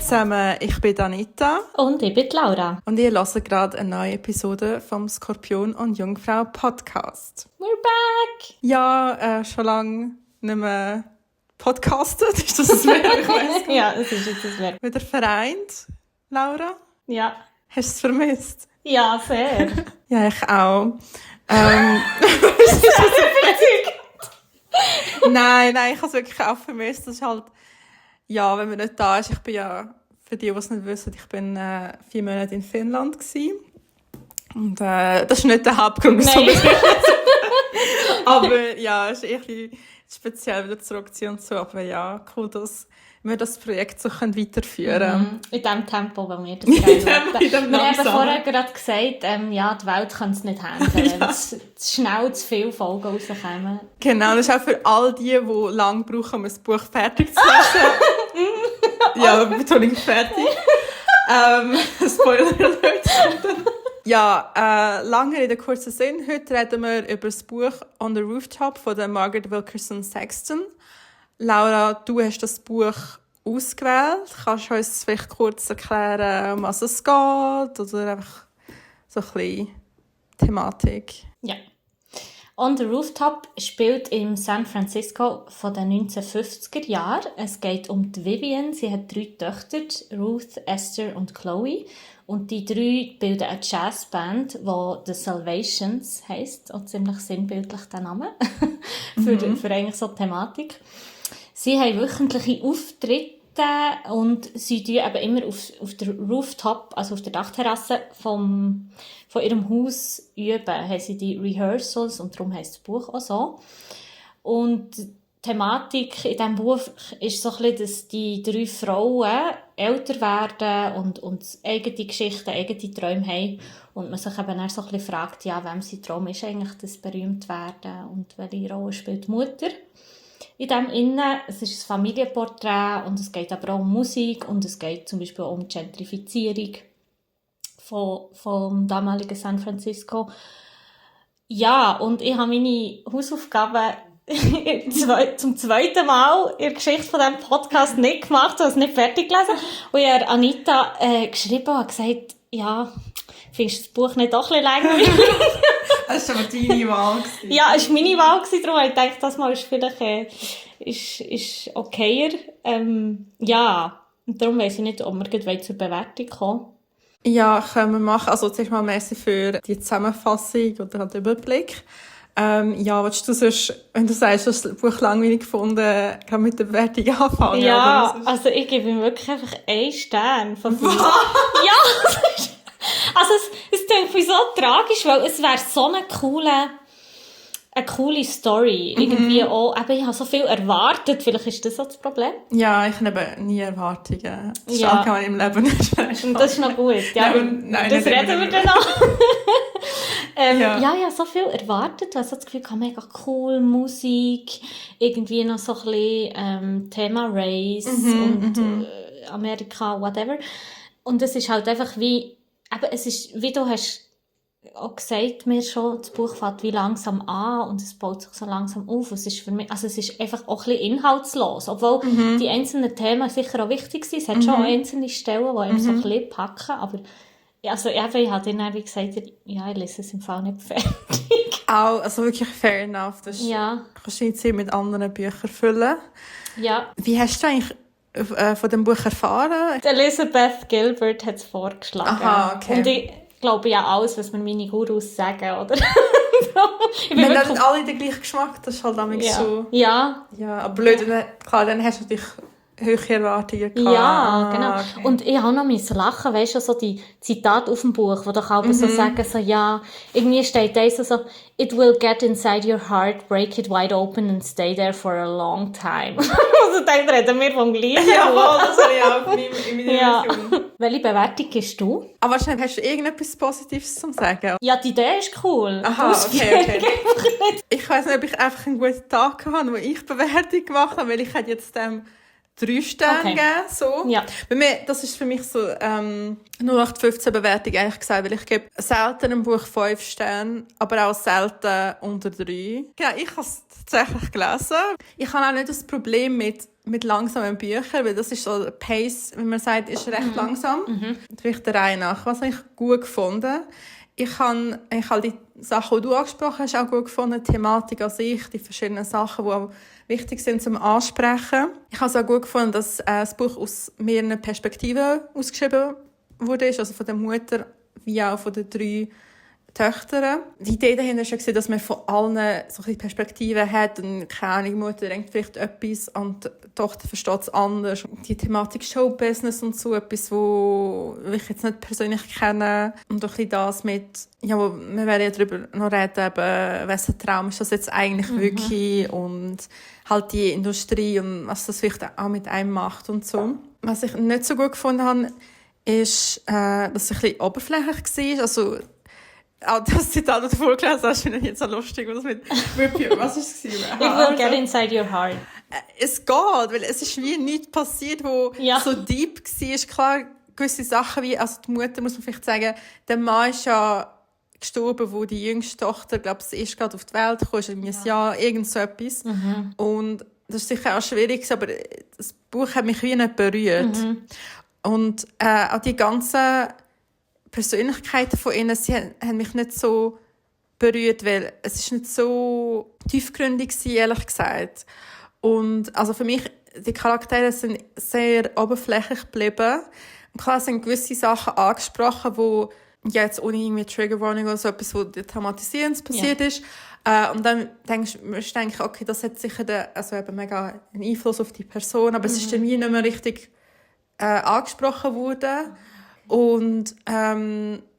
zusammen, ich bin Anita. Und ich bin Laura. Und ihr hört gerade eine neue Episode vom Skorpion und Jungfrau Podcast. We're back! Ja, schon lange nicht mehr podcastet. Ist das ein Verb? Ja, es ist jetzt ein Verb. Wieder vereint, Laura? Ja. Hast du es vermisst? Ja, sehr. Ja, ich auch. Nein, ich habe es wirklich auch vermisst. Das ist halt, ja, wenn man nicht da ist. Ich bin ja, für die es nicht wissen, ich bin 4 Monate in Finnland gewesen. Und das ist nicht der Hauptgrund, wieso wir aber ja, es ist ein bisschen speziell wieder zurückziehen und so. Aber ja, cool, dass wir das Projekt so weiterführen können. In dem Tempo, wo wir das gerne wir haben vorher gerade gesagt, ja, die Welt kann es nicht handeln, wenn schnell zu viele Folgen rauskommen. Genau, das ist auch für all die lange brauchen, um ein Buch fertig zu lesen. Ja, Betonung fertig. Spoiler alert. Ja, lange Rede, kurzer Sinn. Heute reden wir über das Buch On the Rooftop von der Margaret Wilkerson Sexton. Laura, du hast das Buch ausgewählt. Kannst du uns vielleicht kurz erklären, um was es geht? Oder einfach so ein bisschen Thematik? Ja. On the Rooftop spielt in San Francisco von den 1950er Jahren. Es geht um die Vivian. Sie hat 3 Töchter, Ruth, Esther und Chloe. Und die 3 bilden eine Jazzband, die The Salvations heisst. Auch ziemlich sinnbildlich der Name. für eigentlich so die Thematik. Sie haben wöchentliche Auftritte und sie tun eben immer auf der Rooftop, also auf der Dachterrasse von ihrem Haus üben, haben sie die Rehearsals und darum heisst das Buch auch so. Und die Thematik in diesem Buch ist so ein bisschen, dass die 3 Frauen älter werden und eigene Geschichten, eigene Träume haben und man sich eben dann so ein bisschen fragt, ja, wem sein Traum ist eigentlich, das berühmt werden und welche Rolle spielt die Mutter. In dem Innen, es ist ein Familienporträt und es geht aber auch um Musik und es geht zum Beispiel auch um die Gentrifizierung vom damaligen San Francisco. Ja, und ich habe meine Hausaufgaben zum 2. Mal in der Geschichte von diesem Podcast nicht gemacht, habe es nicht fertig gelesen. Und ich habe Anita geschrieben und gesagt, ja, findest du das Buch nicht doch ein bisschen langweilig? Das war aber deine Wahl. Ja, es war meine Wahl, darum habe ich gedacht, das Mal ist vielleicht ist okayer. Ja, und darum weiss ich nicht, ob wir gleich zur Bewertung kommen. Ja, können wir machen. Also zuerst mal merci für die Zusammenfassung oder den Überblick. Ja, willst du sonst, wenn du sagst, du hast das Buch langweilig gefunden, gerade mit der Bewertung anfangen? Ja, also ich gebe ihm wirklich einfach 1 Stern von 5. Ja, also es klingt mir so tragisch, weil es wäre so eine coole Story. Irgendwie auch, eben, ich habe so viel erwartet. Vielleicht ist das auch das Problem. Ja, ich habe nie Erwartungen. Das ist ja. allgemein im Leben nicht. Und das ist noch gut. Ja, nein, das reden wir dann noch. Ja, ich habe so viel erwartet. Ich habe so das Gefühl, mega cool, Musik, irgendwie noch so ein bisschen Thema Race und Amerika, whatever. Und es ist halt einfach wie, aber es ist, wie du hast auch gesagt, mir schon, das Buch fängt wie langsam an und es baut sich so langsam auf. Es ist für mich, also es ist einfach auch ein bisschen inhaltslos, obwohl die einzelnen Themen sicher auch wichtig sind. Es hat schon einzelne Stellen, die einem so ein bisschen packen, aber also ich habe dir dann gesagt, ja, ich lese es im Fall nicht fertig. Auch, also wirklich fair enough. Das kannst du jetzt mit anderen Büchern füllen. Ja. Wie hast du eigentlich von dem Buch erfahren? Elizabeth Gilbert hat es vorgeschlagen. Aha, okay. Und ich glaube ja alles, was mir meine Gurus sagen, oder? Wenn dann alle den gleichen Geschmack, das ist halt damals so. Ja. Ja, aber blöd, klar, dann hast du dich hohe Erwartungen gehabt. Ja, genau. Okay. Und ich habe noch lachen, weißt du, so die Zitate auf dem Buch, wo doch auch so sagen, so, ja, irgendwie steht da so, it will get inside your heart, break it wide open and stay there for a long time. Also dann reden wir vom gleichen Ja, Buch. das habe ich auch in meiner Version. Welche Bewertung gibst du? Aber wahrscheinlich hast du irgendetwas Positives zu sagen. Ja, die Idee ist cool. Aha, okay. Ich weiss nicht, ob ich einfach einen guten Tag hatte, wo ich Bewertung gemacht habe, weil ich hätte jetzt 3 Sterne Okay. geben. So. Ja. Bei mir, das ist für mich so 0815 Bewertung eigentlich gesagt, weil ich gebe selten einem Buch 5 Sterne, aber auch selten unter 3. Genau, ich habe es tatsächlich gelesen. Ich habe auch nicht das Problem mit langsamen Büchern, weil das ist so der Pace, wie man sagt, ist recht langsam. Vielleicht der Reihe nach. Was habe ich gut gefunden? Ich habe all die Sachen, die du angesprochen hast, auch gut gefunden. Die Thematik an sich, die verschiedenen Sachen, die auch wichtig sind zum Ansprechen. Ich habe es auch gut gefunden, dass das Buch aus mehreren Perspektiven ausgeschrieben wurde, also von der Mutter wie auch von den 3 Töchtern. Die Idee dahinter war, dass man von allen so ein Perspektiven hat und keine Ahnung, die Mutter denkt vielleicht etwas und die Tochter versteht es anders. Die Thematik Showbusiness und so, etwas, wo ich jetzt nicht persönlich kenne. Und auch ein bisschen das mit, ja, wir werden ja darüber noch reden, eben, wessen Traum ist das jetzt eigentlich wirklich und halt die Industrie und was das vielleicht auch mit einem macht und so. Was ich nicht so gut gefunden habe, ist, dass es ein bisschen oberflächlich war. Also, auch das Zitat, das du vorgelesen hast, finde ich jetzt so lustig. Was was ist es? It will get inside your heart. Es geht, weil es ist wie nichts passiert, wo so deep war. Klar, gewisse Sachen wie, also die Mutter, muss man vielleicht sagen, der Mann ist ja gestorben, wo die jüngste Tochter, glaube ich, erst gerade auf die Welt kam, ist ein Jahr, irgend so etwas. Und das ist sicher auch schwierig, aber das Buch hat mich wie nicht berührt. Und auch die ganzen Persönlichkeiten von ihnen, sie haben mich nicht so berührt, weil es ist nicht so tiefgründig war, ehrlich gesagt. Und also für mich, die Charaktere sind sehr oberflächlich geblieben. Und klar sind gewisse Sachen angesprochen, wo ja jetzt ohne irgendwie Trigger Warning oder so etwas, wo traumatisierend passiert ist. Und dann denkst du, okay, das hat sicher also eben mega einen Einfluss auf die Person, aber es ist dann wie nicht mehr richtig angesprochen worden. Und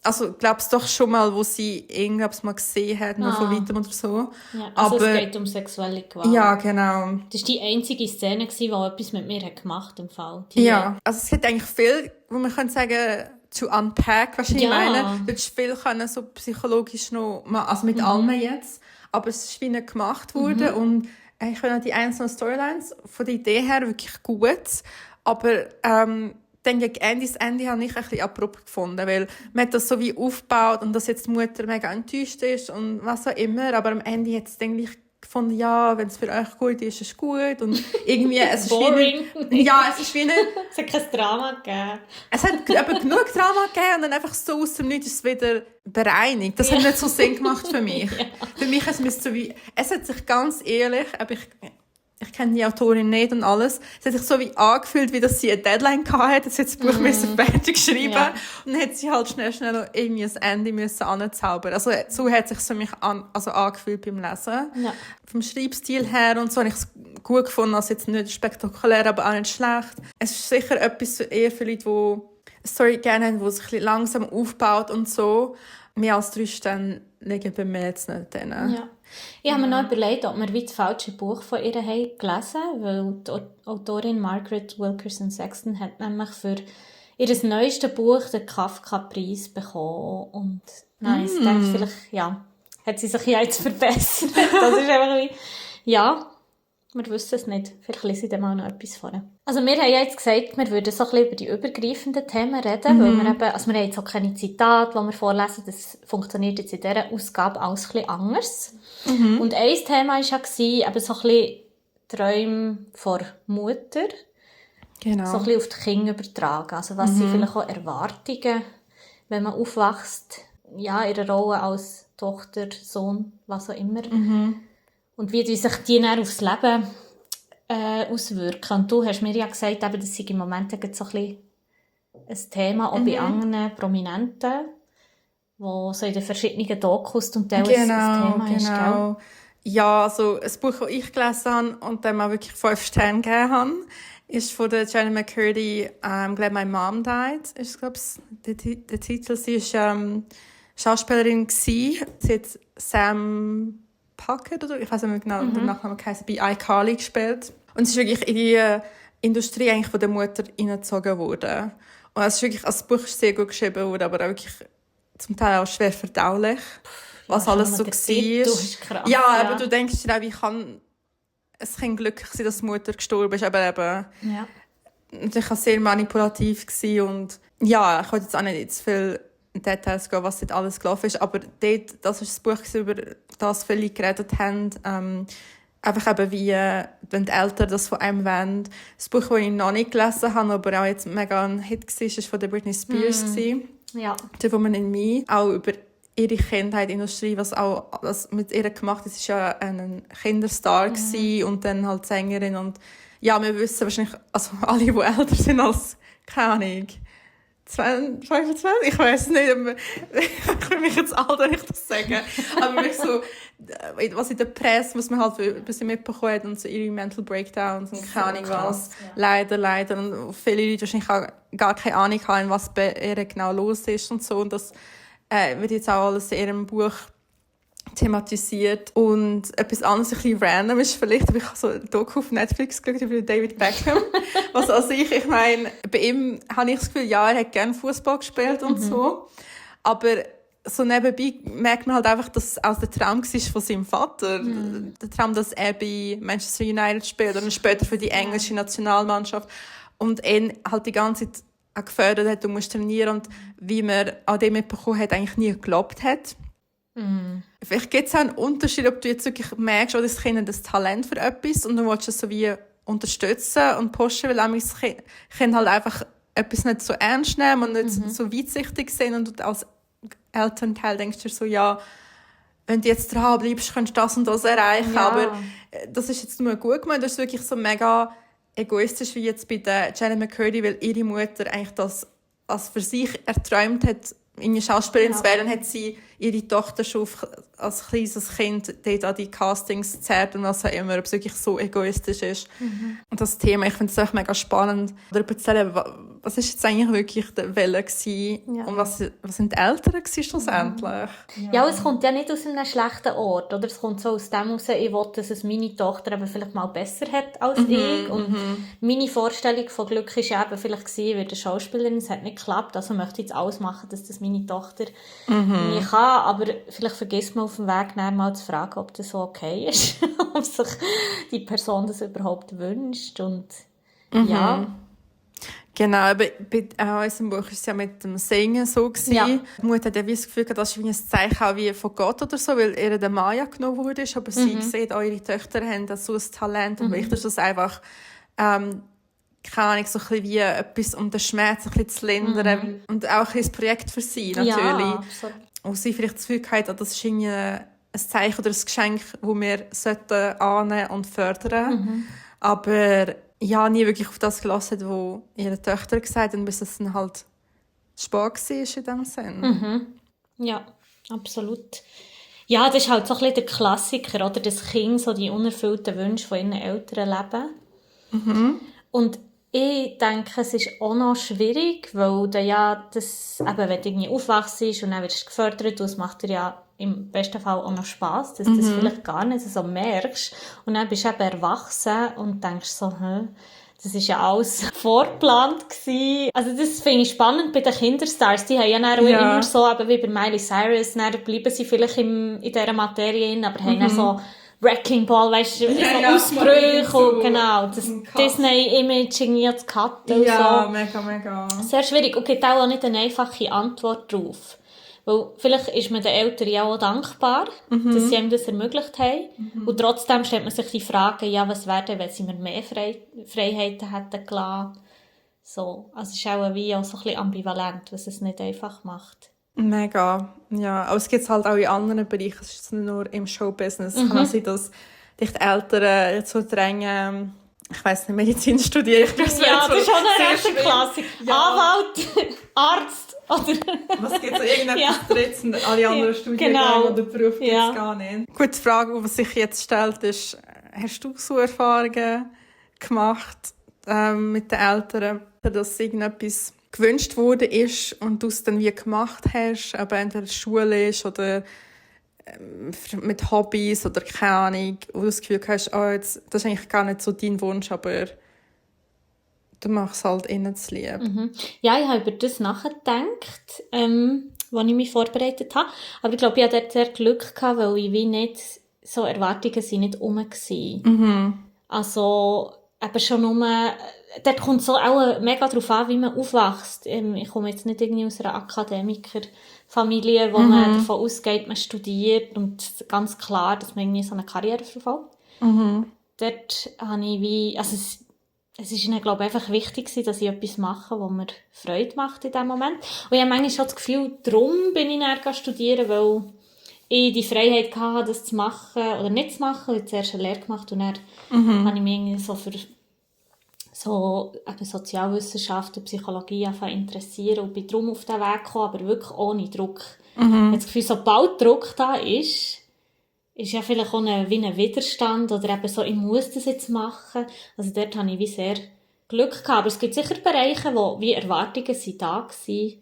also glaubst doch schon mal, wo sie irgendwas mal gesehen hat, noch von weitem oder so. Ja, also aber es geht um sexuelle Gewalt. Ja, genau. Das war die einzige Szene, die etwas mit mir gemacht hat im Fall. Ja, also es gibt eigentlich viel, wo man kann sagen, to unpack, was ich meine. Du hättest viel können, so psychologisch noch, also mit allem jetzt, aber es ist wie nicht gemacht worden und ich finde die einzelnen Storylines von der Idee her wirklich gut, aber dann gegen Ende habe ich ein bisschen abrupt gefunden, weil man hat das so wie aufgebaut und dass jetzt die Mutter mega enttäuscht ist und was auch immer, aber am Ende hat es eigentlich gefunden, ja, wenn es für euch gut ist, ist es gut und irgendwie, es ist boring. Es ist wie nicht... Es hat kein Drama gegeben. Es hat aber genug Drama gegeben und dann einfach so aus dem Nichts ist es wieder bereinigt. Das hat nicht so Sinn gemacht für mich. Für mich ist es so wie... Es hat sich ganz ehrlich, aber ich kenne die Autorin nicht und alles. Es hat sich so wie angefühlt, wie dass sie eine Deadline hatte, dass sie jetzt das Buch fertig schreiben und dann hat sie halt schnell noch irgendwie ein Ende müssen anzaubern. Also so hat es sich für mich angefühlt beim Lesen. Ja. Vom Schreibstil her und so habe ich es gut gefunden, also jetzt nicht spektakulär, aber auch nicht schlecht. Es ist sicher etwas eher für Leute, die eine Story gerne haben, die sich ein bisschen langsam aufbaut und so. Mehr als 3 Sterne liegen bei mir jetzt nicht drin. Ja. Ich habe mir noch überlegt, ob wir wie das falsche Buch von ihr haben gelesen haben, weil die Autorin Margaret Wilkerson Sexton hat nämlich für ihr neuestes Buch den Kafka-Preis bekommen. Und nein, ich denke, vielleicht hat sie sich ja jetzt verbessert. Das ist einfach wie, wir wissen es nicht. Vielleicht lese ich dann mal noch etwas vor. Also wir haben ja jetzt gesagt, wir würden so ein bisschen über die übergreifenden Themen reden, weil wir eben, also wir haben jetzt auch keine Zitate, die wir vorlesen, das funktioniert jetzt in dieser Ausgabe alles ein bisschen anders. Und ein Thema war ja eben so ein bisschen Träume vor Mutter, genau. So ein bisschen auf die Kinder übertragen. Also was sind vielleicht auch Erwartungen, wenn man aufwächst, ja, in einer Rolle als Tochter, Sohn, was auch immer. Und wie sich die dann aufs Leben auswirken. Und du hast mir ja gesagt, eben, das sei im Moment so ein bisschen ein Thema, auch bei anderen Prominenten, wo so in den verschiedenen Dokus und ein Thema ist. Gell? Ja, also ein Buch, das ich gelesen habe und dem auch wirklich 5 Sterne gegeben habe, ist von der Jenny McCurdy, I'm Glad My Mom Died, ist, glaube ich, der Titel. Sie war Schauspielerin gewesen. Sie hat Sam Puckett, oder ich weiß nicht mehr genau, den Nachnamen heisst, bei iCarly gespielt. Und sie ist wirklich in die Industrie eigentlich von der Mutter hineingezogen worden. Und es ist wirklich, also das Buch ist sehr gut geschrieben worden, aber auch wirklich zum Teil auch schwer verdaulich, was alles so war. Ja, aber du denkst dir auch, wie kann ein Kind glücklich sein, dass die Mutter gestorben ist, aber eben, natürlich auch sehr manipulativ gewesen und ja, ich wollte jetzt auch nicht in zu viel Details gehen, was dort alles gelaufen ist, aber dort, das ist das Buch, über das viele geredet haben, einfach eben wie, wenn die Eltern das von einem wollen. Das Buch, das ich noch nicht gelesen habe, aber auch jetzt mega ein Hit war, war von der Britney Spears. Ja. Die Woman in Me, auch über ihre Kindheitsindustrie, was auch das mit ihr gemacht ist, ist ja ein Kinderstar gewesen und dann halt Sängerin und ja, wir wissen wahrscheinlich, also alle, die älter sind als, keine Ahnung, 20, 25, ich weiß nicht, ich will mich jetzt alt, wenn ich das sage, aber wirklich so, was in der Presse, was man halt ein bisschen mitbekommen hat und so ihre Mental Breakdowns und keine Ahnung was, leider und viele Leute wahrscheinlich auch gar keine Ahnung haben, was bei ihr genau los ist und so und das wird jetzt auch alles in ihrem Buch thematisiert. Und etwas anderes, ein bisschen random ist vielleicht, aber ich habe so ein Doku auf Netflix geschaut über David Beckham. Was also ich meine, bei ihm habe ich das Gefühl, ja, er hat gerne Fußball gespielt und so. Aber so nebenbei merkt man halt einfach, dass es aus der Traum war von seinem Vater. Der Traum, dass er bei Manchester United spielt und später für die englische Nationalmannschaft. Und er halt die ganze Zeit auch gefördert hat, du musst trainieren. Und wie man an dem mitbekommen hat, eigentlich nie geglaubt hat. Vielleicht gibt es auch einen Unterschied, ob du jetzt wirklich merkst, oder das Kind hat ein Talent für etwas und du willst es so wie unterstützen und pushen, weil das Kind halt einfach etwas nicht so ernst nehmen und nicht so weitsichtig sind und du als Elternteil denkst dir so, ja, wenn du jetzt dran bleibst, kannst du das und das erreichen, aber das ist jetzt nur gut gemeint, das ist wirklich so mega egoistisch, wie jetzt bei der Jenny McCurdy, weil ihre Mutter eigentlich das als für sich erträumt hat, in Schauspielerin zu werden, hat sie ihre Tochter schon als kleines Kind dort an die Castings gezerrt und was auch immer, ob es wirklich so egoistisch ist. Und das Thema, ich finde es auch mega spannend, darüber zu erzählen, was ist jetzt eigentlich wirklich der Wille gewesen und was sind die Eltern gewesen schlussendlich? Ja, es kommt ja nicht aus einem schlechten Ort, oder? Es kommt so aus dem heraus, ich will, dass es meine Tochter eben vielleicht mal besser hat als ich. Und meine Vorstellung von Glück war ja eben vielleicht gewesen, ich werde Schauspielerin, es hat nicht geklappt, also möchte ich jetzt alles machen, dass das meine Tochter nie kann, aber vielleicht vergisst man auf dem Weg mal zu fragen, ob das so okay ist, ob sich die Person das überhaupt wünscht und ja. Genau, aber bei unserem Buch war es ja mit dem Singen so gewesen. Ja. Die Mutter hat ja das Gefühl, das ist wie ein Zeichen auch wie von Gott oder so, weil ihr der Maya genommen wurde, aber sie sieht, eure Töchter haben so ein Talent und vielleicht ist das einfach keine Ahnung, so ein bisschen wie etwas, um den Schmerz ein bisschen zu lindern und auch ein Projekt für sie natürlich. Ja, so. Und sie vielleicht das Gefühl hat, das ist irgendwie ein Zeichen oder ein Geschenk, das wir annehmen und fördern. Aber ja, nie wirklich auf das gelassen, was ihre Töchter gesagt haben, bis es dann halt spät war in diesem Sinn. Ja, absolut. Ja, das ist halt so ein bisschen der Klassiker, oder? Das Kind so die unerfüllten Wünsche von ihren Eltern leben. Und ich denke, es ist auch noch schwierig, weil du ja das, eben, wenn du irgendwie aufwachst und dann wirst du gefördert, und es macht dir ja im besten Fall auch noch Spass, dass du das vielleicht gar nicht so merkst. Und dann bist du eben erwachsen und denkst so, das ist ja alles vorgeplant gewesen. Also das finde ich spannend bei den Kinderstars. Die haben ja dann auch immer so, eben wie bei Miley Cyrus, dann bleiben sie vielleicht in dieser Materie in, aber haben dann so Wrecking Ball, weißt du, so Ausbrüche und genau, das Disney-Image irgendwie zu cutten und ja, so. Mega. Sehr schwierig und gibt auch nicht eine einfache Antwort drauf. Weil vielleicht ist man den Eltern ja auch dankbar, dass sie ihm das ermöglicht haben. Und trotzdem stellt man sich die Frage, ja, was wäre denn, wenn sie mir mehr Freiheiten hätten gelassen? So. Also es ist auch wie auch so ein bisschen ambivalent, was es nicht einfach macht. Mega, ja. Aber es gibt es halt auch in anderen Bereichen. Es ist nicht nur im Showbusiness. Es kann auch sein, dass dich die Eltern jetzt so drängen, ich weiss nicht, Medizin studieren. Das ist schon ein rechter Klassiker. Ja. Anwalt, Arzt oder... Was gibt es? Irgendetwas Drittes und alle anderen Studiengänge oder Berufe gibt es gar nicht. Gut, die Frage, die sich jetzt stellt, ist, hast du so Erfahrungen gemacht mit den Eltern, dass irgendetwas gewünscht wurde ist und du es dann wie gemacht hast, aber entweder Schule ist oder mit Hobbys oder keine Ahnung, wo du das Gefühl hast, das ist eigentlich gar nicht so dein Wunsch, aber du machst es halt ihnen zu lieb. Ja, ich habe über das nachgedacht, als ich mich vorbereitet habe. Aber ich glaube, ich hatte dort sehr Glück gehabt, weil ich wie nicht, so Erwartungen sind nicht rum gewesen. Also, eben schon nur, dort kommt so auch mega darauf an, wie man aufwächst. Ich komme jetzt nicht irgendwie aus einer Akademikerfamilie, wo man davon ausgeht, man studiert und ganz klar, dass man irgendwie so eine Karriere verfolgt. Dort habe ich es ist mir, glaube ich, einfach wichtig gewesen, dass ich etwas mache, was mir Freude macht in diesem Moment. Und ich habe manchmal schon das Gefühl, darum bin ich dann studieren, weil ich die Freiheit hatte, das zu machen oder nicht zu machen. Ich habe zuerst eine Lehre gemacht und dann habe ich mich irgendwie so für eben Sozialwissenschaften, Psychologie interessieren und bin darum auf den Weg gekommen, aber wirklich ohne Druck. Ich habe das Gefühl, sobald Druck da ist ja vielleicht auch wie ein Widerstand oder eben so, ich muss das jetzt machen. Also dort hatte ich wie sehr Glück gehabt. Aber es gibt sicher Bereiche, wo wie Erwartungen sind da waren,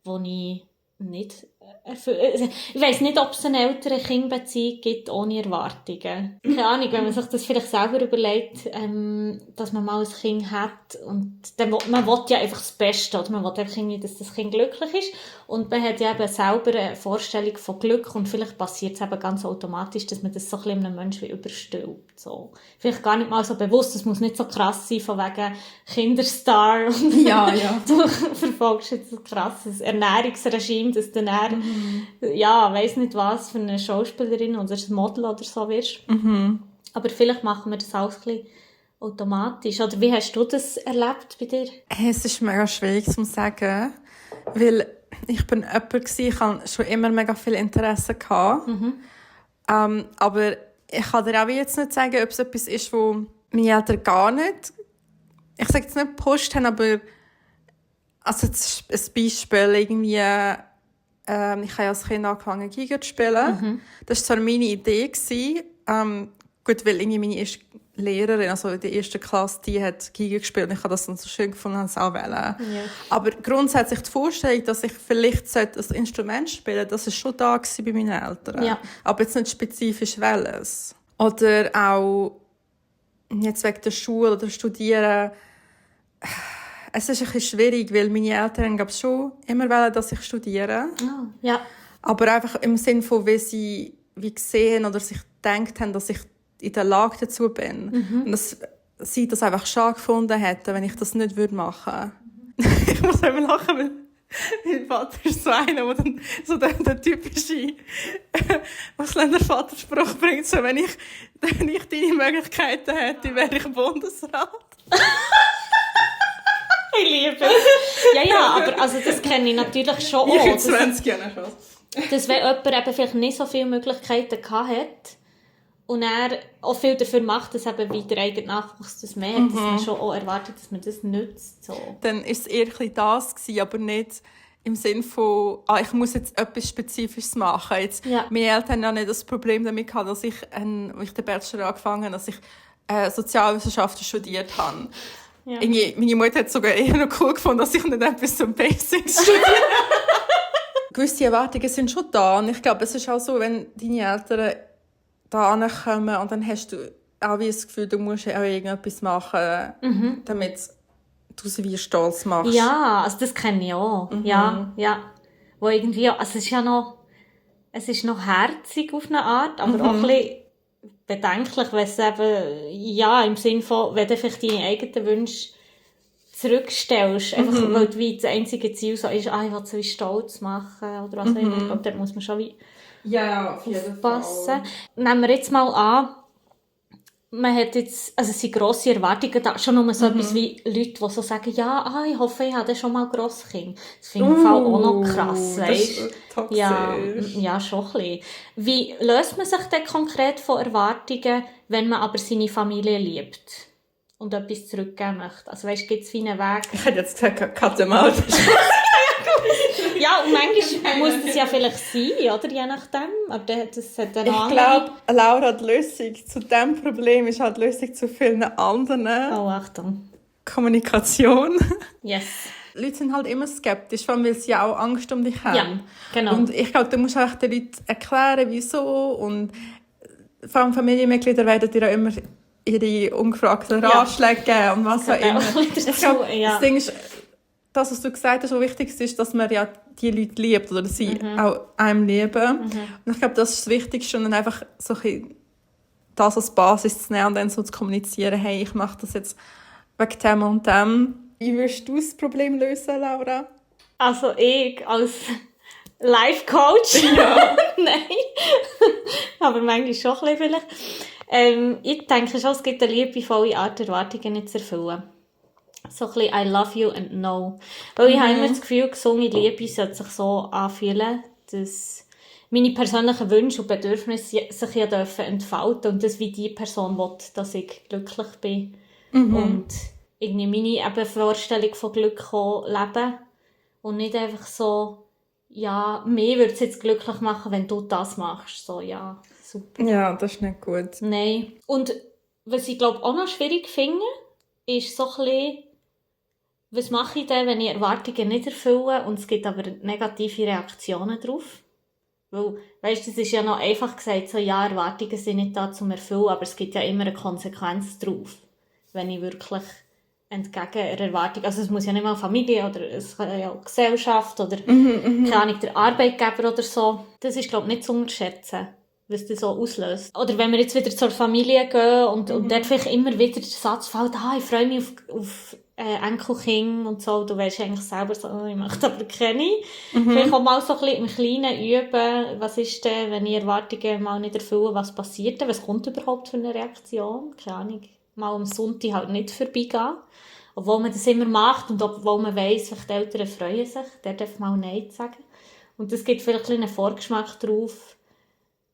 wo ich nicht ich weiss nicht, ob es eine Eltern-Kind-Beziehung gibt ohne Erwartungen. Keine Ahnung, wenn man sich das vielleicht selber überlegt, dass man mal ein Kind hat und dann man will ja einfach das Beste, oder man will einfach irgendwie, dass das Kind glücklich ist und man hat ja eben selber eine Vorstellung von Glück und vielleicht passiert es eben ganz automatisch, dass man das so ein bisschen einem Menschen wie überstülpt. So. Vielleicht gar nicht mal so bewusst, es muss nicht so krass sein, von wegen Kinderstar und Ja. du verfolgst jetzt ein krasses Ernährungsregime, dass du dann weiss nicht was, für eine Schauspielerin oder ein Model oder so wirst. Aber vielleicht machen wir das alles ein bisschen automatisch. Oder wie hast du das erlebt bei dir? Es ist mega schwierig zu sagen, weil ich bin jemand gewesen, ich hatte schon immer mega viel Interesse gehabt. Aber ich kann dir auch jetzt nicht sagen, ob es etwas ist, wo meine Eltern gar nicht, ich sage jetzt nicht gepusht haben, aber also jetzt ein Beispiel, irgendwie ich habe ja als Kind angefangen, Geige zu spielen. Das war zwar meine Idee gewesen, gut, weil irgendwie meine erste Lehrerin, also in der ersten Klasse, die hat Geige gespielt und ich habe das dann so schön gefunden, habe es auch wollen. Ja. Aber grundsätzlich die Vorstellung, dass ich vielleicht ein Instrument spielen sollte, das war schon da bei meinen Eltern. Ja. Aber jetzt nicht spezifisch welches. Oder auch jetzt wegen der Schule oder Studieren. Es ist ein bisschen schwierig, weil meine Eltern glaube ich schon immer wollen, dass ich studiere. Oh, ja. Aber einfach im Sinne von, wie sie gesehen oder sich gedacht haben, dass ich in der Lage dazu bin. Und dass sie das einfach schade gefunden hätten, wenn ich das nicht machen würde. Ich muss immer lachen, weil mein Vater ist so einer, der dann so der typische Ausländervaterspruch bringt. So, wenn ich deine Möglichkeiten hätte, wäre ich Bundesrat. Ich liebe es. Ja, aber also das kenne ich natürlich schon auch. Ich in 20 Jahren schon. Dass wenn jemand eben vielleicht nicht so viele Möglichkeiten hat und er auch viel dafür macht, dass eben wie der eigene Nachwuchs das mehr hat, dass man schon auch erwartet, dass man das nutzt. So. Dann war es eher das gewesen, aber nicht im Sinne von, ich muss jetzt etwas Spezifisches machen. Jetzt, meine Eltern haben ja nicht das Problem damit gehabt, dass ich, als ich den Bachelor angefangen habe, dass ich Sozialwissenschaften studiert habe. Ja. Meine Mutter hat sogar eher noch cool gefunden, dass ich nicht etwas zum Basics studiere. Gewisse Erwartungen sind schon da. Und ich glaube, es ist auch so, wenn deine Eltern da ankommen und dann hast du auch wie das Gefühl, du musst auch irgendetwas machen, damit du sie wie stolz machst. Ja, also das kenne ich auch. Ja. Wo irgendwie, also es ist noch herzig auf eine Art, aber auch ein bisschen bedenklich, wenn es eben, im Sinne von, wenn du vielleicht deine eigenen Wünsche zurückstellst, einfach weil du wie das einzige Ziel so ist, ich will sie wie stolz machen, oder was auch immer. Ich glaube, da muss man schon wie aufpassen. Nehmen wir jetzt mal an, man hat jetzt, also es sind grosse Erwartungen da, schon nur so etwas wie Leute, die so sagen, ich hoffe, ich habe schon mal Grosskind. Das finde ich im Fall auch noch krass, weißt du? Ja, schon ein bisschen. Wie löst man sich denn konkret von Erwartungen, wenn man aber seine Familie liebt und etwas zurückgeben möchte? Also weißt, gibt es wie einen Weg? Ich hätte jetzt gesagt, Cut them out. Ja, und manchmal muss das ja vielleicht sein, oder? Je nachdem. Aber das hat eine Ich glaube, Laura, die Lösung zu diesem Problem ist halt die Lösung zu vielen anderen. Oh, Achtung. Kommunikation. Yes. Leute sind halt immer skeptisch, vor allem, weil sie auch Angst um dich haben. Ja, genau. Und ich glaube, du musst einfach den Leuten erklären, wieso. Und vor allem Familienmitglieder werden dir auch immer ihre ungefragten Ratschläge geben und was auch immer. Ich glaube, das Ding ist, das, was du gesagt hast, was wichtig ist, dass man ja die Leute liebt oder sie auch einem lieben. Und ich glaube, das ist das Wichtigste und dann einfach so ein das als Basis zu nehmen und dann so zu kommunizieren, hey, ich mache das jetzt wegen dem und dem. Wie würdest du das Problem lösen, Laura? Also ich als Life-Coach? Ja. Nein. Aber manchmal schon ein bisschen vielleicht. Ich denke schon, es gibt eine liebevolle Art, Erwartungen nicht zu erfüllen. So ein bisschen I love you and no. Weil ich habe immer das Gefühl, gesunde Liebe sollte sich so anfühlen, dass meine persönlichen Wünsche und Bedürfnisse sich ja dürfen entfalten und das wie die Person will, dass ich glücklich bin. Und irgendwie meine eben Vorstellung von Glück leben. Und nicht einfach so, ja, mir würde es jetzt glücklich machen, wenn du das machst. So, ja, super. Ja, das ist nicht gut. Nein. Und was ich glaube auch noch schwierig finde, ist so ein bisschen, was mache ich denn, wenn ich Erwartungen nicht erfülle und es gibt aber negative Reaktionen drauf? Weil, weißt du, es ist ja noch einfach gesagt, so, ja, Erwartungen sind nicht da zum Erfüllen, aber es gibt ja immer eine Konsequenz drauf, wenn ich wirklich entgegen einer Erwartung, also es muss ja nicht mal Familie oder es kann ja auch Gesellschaft oder keine Ahnung, der Arbeitgeber oder so. Das ist, glaube ich, nicht zu unterschätzen, was das so auslöst. Oder wenn wir jetzt wieder zur Familie gehen und dort vielleicht immer wieder der Satz fällt, ich freue mich auf Enkelkind und so, du weißt eigentlich selber so, ich möchte aber keine. Vielleicht auch mal so ein bisschen im Kleinen üben, was ist denn, wenn ich Erwartungen mal nicht erfülle, was passiert denn, was kommt überhaupt für eine Reaktion, keine Ahnung. Mal am Sonntag halt nicht vorbeigehen. Obwohl man das immer macht und obwohl man weiss, die Eltern freuen sich, der darf mal Nein sagen. Und das gibt vielleicht einen kleinen Vorgeschmack darauf,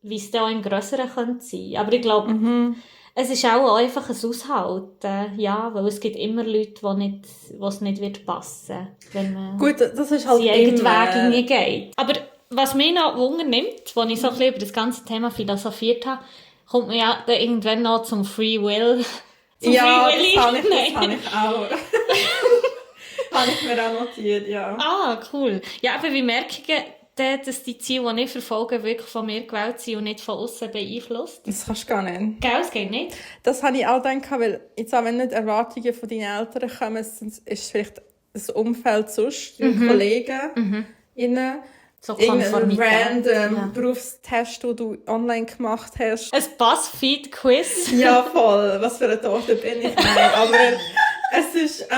wie es dann auch im Grösseren könnte sein. Aber ich glaube, es ist auch einfach ein Aushalten, ja, weil es gibt immer Leute, wo es nicht wird passen, wenn man Gut, das ist halt seinen eigenen Weg irgendwie geht. Aber was mich noch Wunder nimmt, als ich so ein bisschen über das ganze Thema philosophiert habe, kommt man ja dann irgendwann noch zum Free Will. Ja, das habe ich auch. Habe ich mir auch notiert, ja. Ah, cool. Ja, aber wie merke ich denn, dass die Ziele, die ich verfolge, wirklich von mir gewählt sind und nicht von außen beeinflusst? Das kannst du gar nicht. Gell, es geht nicht. Das habe ich auch gedacht, weil jetzt auch wenn nicht Erwartungen von deinen Eltern kommen, ist es vielleicht das Umfeld sonst, die Kollegen, innen. So Irgendein Konformität. random Berufstest, den du online gemacht hast. Ein Buzzfeed-Quiz. Ja, voll. Was für eine Torte bin ich? Nein, aber es ist,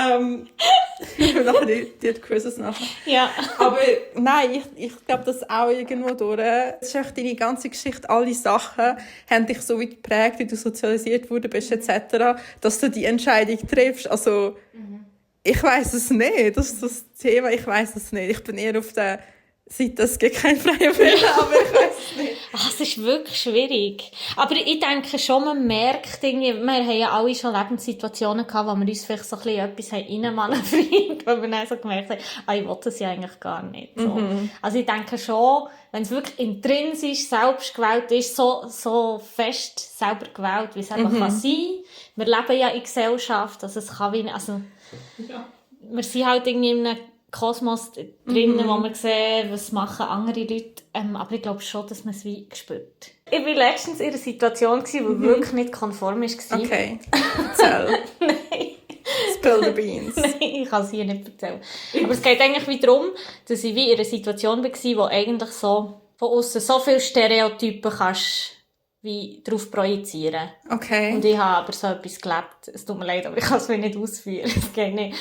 ich will nachher die Quizzes nachher. Ja. Aber nein, ich glaube, das auch irgendwo durch. Es ist echt deine ganze Geschichte, alle Sachen haben dich so weit geprägt, wie du sozialisiert worden bist, etc., dass du die Entscheidung triffst. Also, ich weiss es nicht. Das ist das Thema, ich weiss es nicht. Ich bin eher auf der Seite, es gibt keinen freien Willen, aber ich weiss es nicht. Es ist wirklich schwierig. Aber ich denke schon, man merkt irgendwie, wir haben ja alle schon Lebenssituationen gehabt, wo wir uns vielleicht so ein bisschen etwas reinmanövriert, weil wir dann so gemerkt haben, ich will das ja eigentlich gar nicht. So. Also ich denke schon, wenn es wirklich intrinsisch selbst gewählt ist, so fest selber gewählt, wie es eben kann sein. Wir leben ja in Gesellschaft, also es kann wie, also, wir sind halt irgendwie in einem Kosmos drinnen, wo wir sehen, was machen andere Leute. Aber ich glaube schon, dass man es wie spürt. Ich war letztens in einer Situation, die wirklich nicht konform war. Okay, erzähl. Nein. Spill the beans. Nein, ich kann es hier nicht erzählen. Aber es geht eigentlich wie darum, dass ich wie in einer Situation war, wo eigentlich so von aussen so viele Stereotypen kannst wie darauf projizieren. Okay. Und ich habe aber so etwas gelebt. Es tut mir leid, aber ich kann es mir nicht ausführen. Es geht nicht.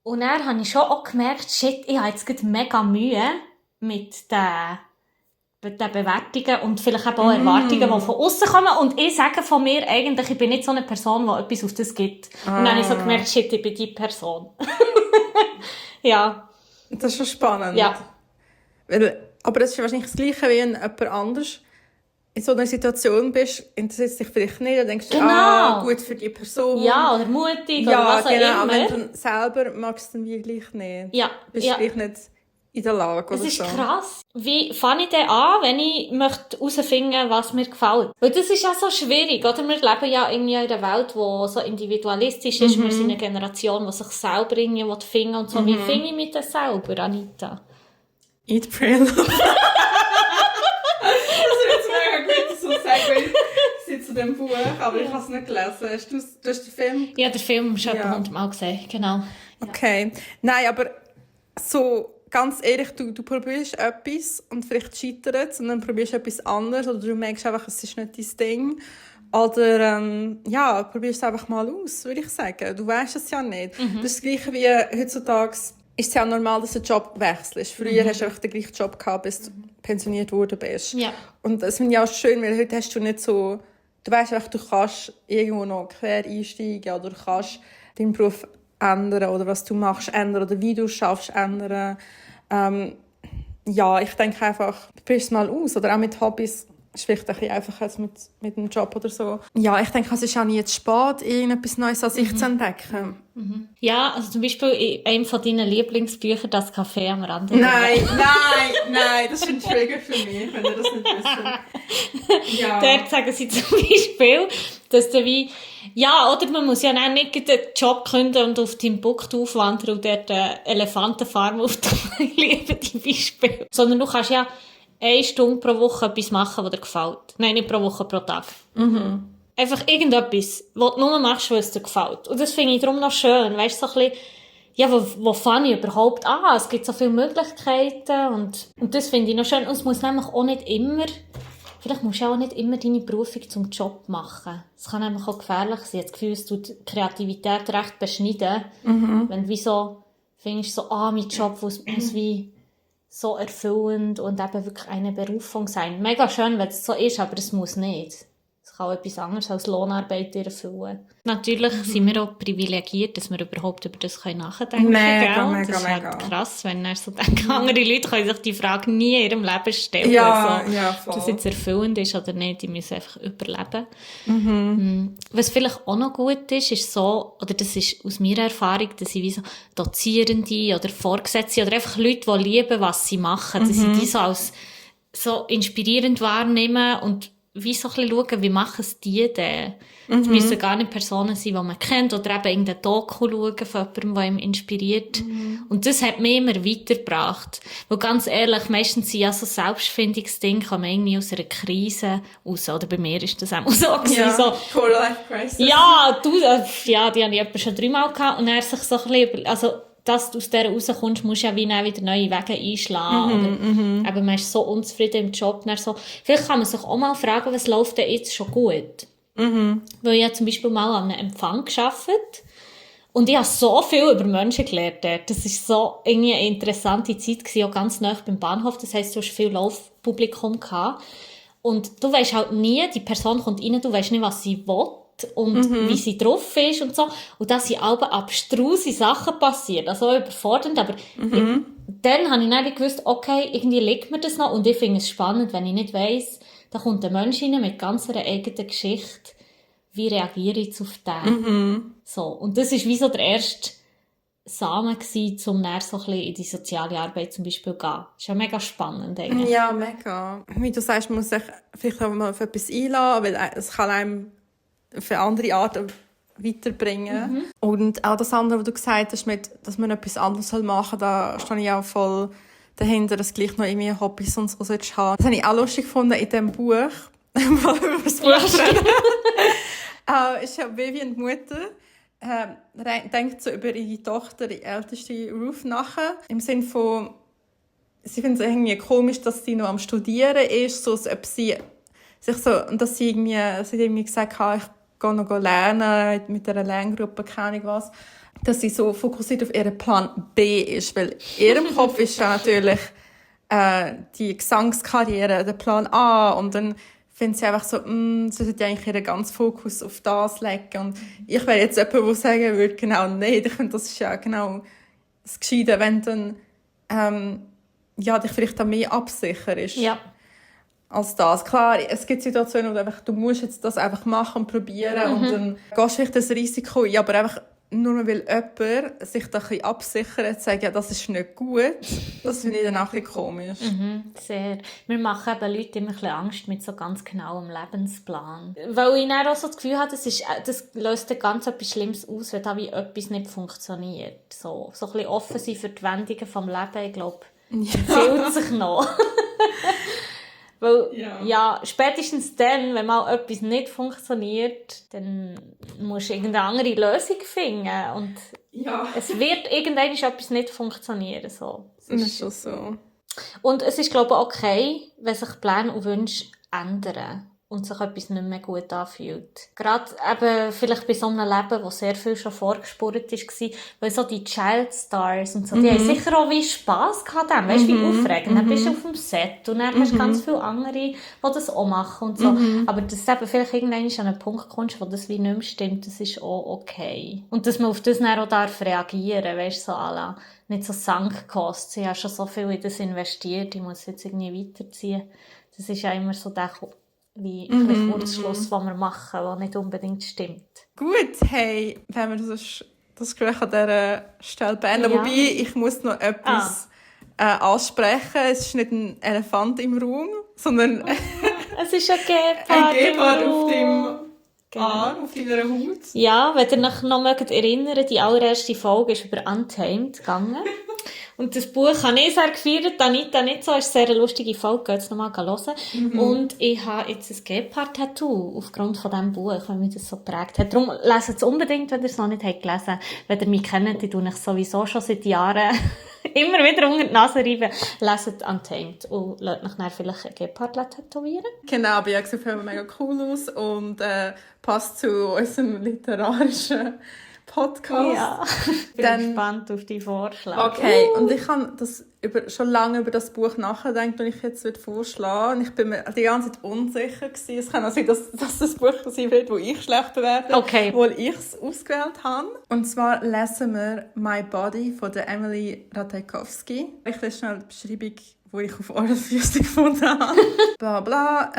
Und dann habe ich schon auch gemerkt, shit, ich habe jetzt gerade mega Mühe mit den Bewertungen und vielleicht eben auch Erwartungen, die von außen kommen. Und ich sage von mir eigentlich, ich bin nicht so eine Person, die etwas auf das gibt. Und dann habe ich so gemerkt, shit, ich bin die Person. Ja. Das ist schon spannend. Ja. Aber das ist wahrscheinlich das Gleiche, wie wenn jemand anders in so einer Situation bist, interessiert es dich vielleicht nicht, dann denkst du, gut für die Person. Ja, oder mutig, oder was auch immer. Ja, genau, wenn du selber magst, dann wie gleich nicht. Ja. Bist gleich nicht in der Lage oder so. Es ist krass. Wie fange ich denn an, wenn ich möchte herausfinden, was mir gefällt? Weil das ist ja so schwierig, oder? Wir leben ja irgendwie in einer Welt, die so individualistisch ist. Wir sind eine Generation, die sich selber irgendwie finden will und so. Wie finde ich mich das selber, Anita? Eat, Pray, Love. So sagen, sie zu dem Buch, aber ich habe es nicht gelesen. Du hast den Film? Ja, den Film schon 100 Mal gesehen, genau. Okay. Nein, aber so ganz ehrlich, du probierst etwas und vielleicht scheitert es und dann probierst du etwas anderes oder du merkst einfach, es ist nicht dein Ding. Oder probierst es einfach mal aus, würde ich sagen. Du weißt es ja nicht. Das ist das Gleiche wie heutzutage. Ist es ja normal, dass du den Job wechselst. Früher hast du einfach den gleichen Job gehabt, bis du pensioniert worden bist. Ja. Und das finde ich auch schön, weil heute hast du nicht so... Du weißt einfach, du kannst irgendwo noch quer einsteigen oder du kannst deinen Beruf ändern oder was du machst ändern oder wie du schaffst ändern. Ich denke einfach, probier's es mal aus. Oder auch mit Hobbys. Das ist vielleicht ein bisschen einfacher als mit einem Job oder so. Ja, ich denke, es ist auch nie zu spät, irgendetwas Neues an sich zu entdecken. Ja, also zum Beispiel in einem von deinen Lieblingsbüchern, «Das Café am Rande». Nein, das ist ein Trigger für mich, wenn ihr das nicht wisst. Ja. Dort sagen sie zum Beispiel, dass du wie... Ja, oder man muss ja auch nicht den Job kündigen und auf Timbuktu aufwandern und dort eine Elefantenfarm aufbauen. Ich liebe die Beispiele. Sondern du kannst ja 1 Stunde pro Woche etwas machen, was dir gefällt. Nein, nicht pro Woche, pro Tag. Einfach irgendetwas, was du nur machst, was dir gefällt. Und das finde ich darum noch schön. Weißt du, so ein bisschen, ja, wo fange ich überhaupt an? Es gibt so viele Möglichkeiten und das finde ich noch schön. Und es muss nämlich auch nicht immer, vielleicht musst du auch nicht immer deine Berufung zum Job machen. Es kann nämlich auch gefährlich sein. Das Gefühl, es tut die Kreativität recht beschneiden. Wenn du wie so findest, so, mein Job muss wie so erfüllend und eben wirklich eine Berufung sein. Mega schön, wenn es so ist, aber es muss nicht. Es kann auch etwas anderes als Lohnarbeit erfüllen. Natürlich sind wir auch privilegiert, dass wir überhaupt über das nachdenken können. Mega. Das ist halt krass, wenn er so denkt, andere Leute können sich die Frage nie in ihrem Leben stellen. Voll. Dass es jetzt erfüllend ist oder nicht, die müssen einfach überleben. Was vielleicht auch noch gut ist so, oder das ist aus meiner Erfahrung, dass sie wie so Dozierende oder Vorgesetzte oder einfach Leute, die lieben, was sie machen, dass sie die so als so inspirierend wahrnehmen und wie so ein bisschen schauen, wie machen es die denn? Es müssen gar nicht Personen sein, die man kennt, oder eben irgendein Doku schauen von jemandem, der ihm inspiriert. Und das hat mich immer weitergebracht. Weil ganz ehrlich, meistens sind ja so Selbstfindungsdinge, kann man irgendwie aus einer Krise raus, oder bei mir ist das auch so gewesen. Ja, so, Core-Life-Crisis. Ja, die habe ich etwa schon 3-mal gehabt, und er sich so ein bisschen, also, dass du aus dieser rauskommst, musst du ja wie wieder neue Wege einschlagen. Oder, eben, man ist so unzufrieden im Job. So. Vielleicht kann man sich auch mal fragen, was läuft denn jetzt schon gut? Weil ich zum Beispiel mal an einem Empfang gearbeitet und ich habe so viel über Menschen gelernt dort. Das war so irgendwie eine interessante Zeit gewesen, auch ganz nah beim Bahnhof. Das heisst, du hast viel Laufpublikum gehabt. Und du weisst halt nie, die Person kommt rein, du weisst nicht, was sie will und wie sie drauf ist und so. Und da sind alle abstruse Sachen passiert, also auch überfordernd, aber dann habe ich dann gewusst, okay, irgendwie liegt mir das noch und ich finde es spannend, wenn ich nicht weiss, da kommt ein Mensch rein mit ganz einer eigenen Geschichte, wie reagiere ich jetzt auf den? So. Und das war wie so der erste Samen gewesen, um dann so ein bisschen in die soziale Arbeit zum Beispiel zu gehen. Das ist ja mega spannend eigentlich. Ja, mega. Wie du sagst, man muss sich vielleicht auch mal auf etwas einlassen, weil es kann einem auf eine andere Art weiterbringen. Und auch das andere, was du gesagt hast, dass man etwas anderes machen soll, da stehe ich auch voll dahinter, dass gleich noch irgendwie Hobbys und so haben. Das habe ich auch lustig gefunden in diesem Buch. Mal über das Buch reden. Ist ja Vivian die Mutter. Denkt so über ihre Tochter, die älteste Ruth, nach. Im Sinne von, sie findet es irgendwie komisch, dass sie noch am Studieren ist, so als ob sie sich so, und dass sie irgendwie gesagt hat, ich gehe noch lernen, mit einer Lerngruppe, keine Ahnung was, dass sie so fokussiert auf ihren Plan B ist, weil in ihrem Kopf ist ja natürlich die Gesangskarriere der Plan A, und dann findet sie einfach so, sie sollte eigentlich ihren ganzen Fokus auf das legen. Und ich wäre jetzt jemand, der sagen würde, genau, nein, ich finde, das ist ja genau das Gescheite, wenn dann dich vielleicht auch mehr absicherst. Ja. Als das. Klar, es gibt Situationen, wo du musst jetzt das einfach machen und probieren und dann gehst du vielleicht das Risiko ein, aber einfach nur weil jemand sich da ein bisschen absichert, sagt, ja, das ist nicht gut, das finde ich dann auch ein bisschen komisch. Sehr. Wir machen eben Leute immer ein bisschen Angst mit so ganz genauem Lebensplan. Weil ich dann auch so das Gefühl habe, das löst dann ganz etwas Schlimmes aus, wenn da wie etwas nicht funktioniert. So ein bisschen offen sein für die Wendungen vom Leben, ich glaube, empfiehlt sich noch. Weil, spätestens dann, wenn mal etwas nicht funktioniert, dann musst du irgendeine andere Lösung finden. Und Ja. Es wird irgendwann etwas nicht funktionieren. So. Das ist schon so. Und es ist, glaube ich, okay, wenn sich Pläne und Wünsche ändern und sich etwas nicht mehr gut anfühlt. Gerade eben vielleicht bei so einem Leben, wo sehr viel schon vorgespurt war, weil so die Child Stars und so, die haben sicher auch wie Spass gehabt. Weißt du, wie aufregend. Dann bist du auf dem Set und dann hast du ganz viele andere, die das auch machen und so. Aber dass du eben vielleicht irgendwann an einen Punkt kommst, wo das wie nicht mehr stimmt, das ist auch okay. Und dass man auf das dann auch reagieren darf, weißt du, so à la, nicht so Sunk-Costs. Ich habe schon so viel in das investiert, ich muss jetzt irgendwie weiterziehen. Das ist ja immer so der wie ein Kurzschluss, den wir machen, der nicht unbedingt stimmt. Gut, hey, wenn wir das Gespräch an dieser Stelle beenden. Ja. Wobei, ich muss noch etwas ansprechen. Es ist nicht ein Elefant im Raum, sondern Es ist ein Gepard. ein Gepard auf deinem Genau. Arm, auf deiner Haut. Ja, wenn ihr euch noch erinnern, die allererste Folge ist über Untamed gegangen. Und das Buch habe ich sehr gefeiert, Anita nicht so. Es ist eine sehr lustige Folge, geht es nochmal hören. Und ich habe jetzt ein Gepard-Tattoo aufgrund von diesem Buch, weil mich das so geprägt hat. Darum lest es unbedingt, wenn ihr es noch nicht gelesen habt. Wenn ihr mich kennt, ich tue euch sowieso schon seit Jahren immer wieder unter die Nase reiben. Leset Untamed und lasst euch dann vielleicht ein Gepard tätowieren. Genau, aber ja, sieht mega cool aus und passt zu unserem literarischen Podcast. Ja, ich bin gespannt auf die Vorschläge. Okay, und ich habe schon lange über das Buch nachgedacht, das ich jetzt vorschlagen würde. Und ich bin mir die ganze Zeit unsicher gewesen. Es kann auch sein, dass das Buch sein wird, das ich schlecht bewerte, obwohl ich es ausgewählt habe. Und zwar lesen wir «My Body» von der Emily Ratajkowski. Ich lese schnell die Beschreibung, wo ich auf Ohrenfüße gefunden habe. Bla bla.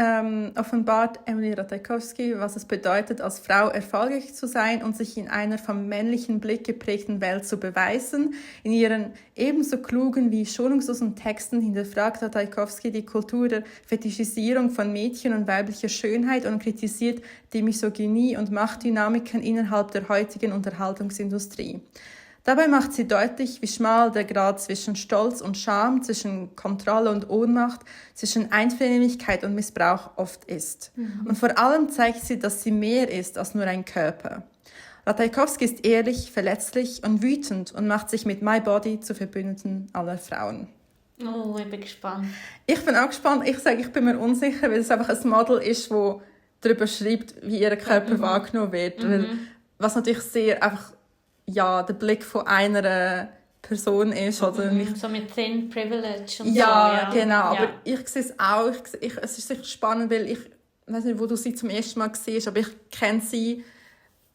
Offenbart Emily Ratajkowski, was es bedeutet, als Frau erfolgreich zu sein und sich in einer vom männlichen Blick geprägten Welt zu beweisen. In ihren ebenso klugen wie schonungslosen Texten hinterfragt Ratajkowski die Kultur der Fetischisierung von Mädchen und weiblicher Schönheit und kritisiert die Misogynie und Machtdynamiken innerhalb der heutigen Unterhaltungsindustrie. Dabei macht sie deutlich, wie schmal der Grad zwischen Stolz und Scham, zwischen Kontrolle und Ohnmacht, zwischen Einvernehmlichkeit und Missbrauch oft ist. Und vor allem zeigt sie, dass sie mehr ist als nur ein Körper. Ratajkowski ist ehrlich, verletzlich und wütend und macht sich mit My Body zu Verbündeten aller Frauen. Oh, ich bin gespannt. Ich bin auch gespannt. Ich sage, ich bin mir unsicher, weil es einfach ein Model ist, das darüber schreibt, wie ihr Körper wahrgenommen wird. Weil, was natürlich sehr einfach der Blick von einer Person ist. Oder nicht. So mit Thin Privilege und ja, so. Genau. Aber ich sehe es auch. Es ist sicher spannend, weil ich weiß nicht, wo du sie zum ersten Mal siehst, aber ich kenne sie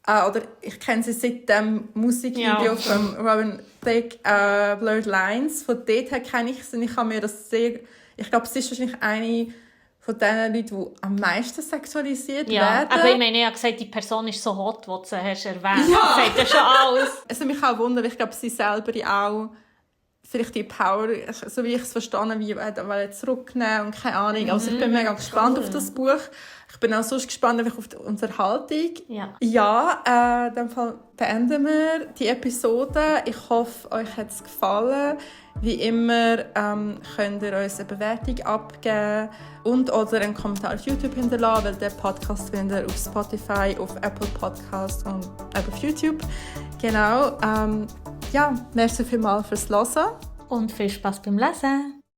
seit dem Musikvideo von Robin Thicke, Blurred Lines. Von dort her kenne ich sie. Ich glaube, sie ist wahrscheinlich eine von den Leuten, die am meisten sexualisiert werden. Aber ich meine, ich habe gesagt, die Person ist so hot, die du hast erwähnt. Ja. Das sagt ja schon alles. Es würde mich auch wundern, ich glaube, sie selber auch vielleicht die Power, so wie ich es verstanden habe, wie zurücknehmen und keine Ahnung. Also ich bin mega gespannt auf das Buch. Ich bin auch sonst gespannt auf die Unterhaltung. Ja, in dem Fall beenden wir die Episode. Ich hoffe, euch hat es gefallen. Wie immer könnt ihr uns eine Bewertung abgeben oder einen Kommentar auf YouTube hinterlassen, weil der Podcast findet ihr auf Spotify, auf Apple Podcasts und auf YouTube. Genau. Merci vielmals fürs Hören. Und viel Spaß beim Lesen.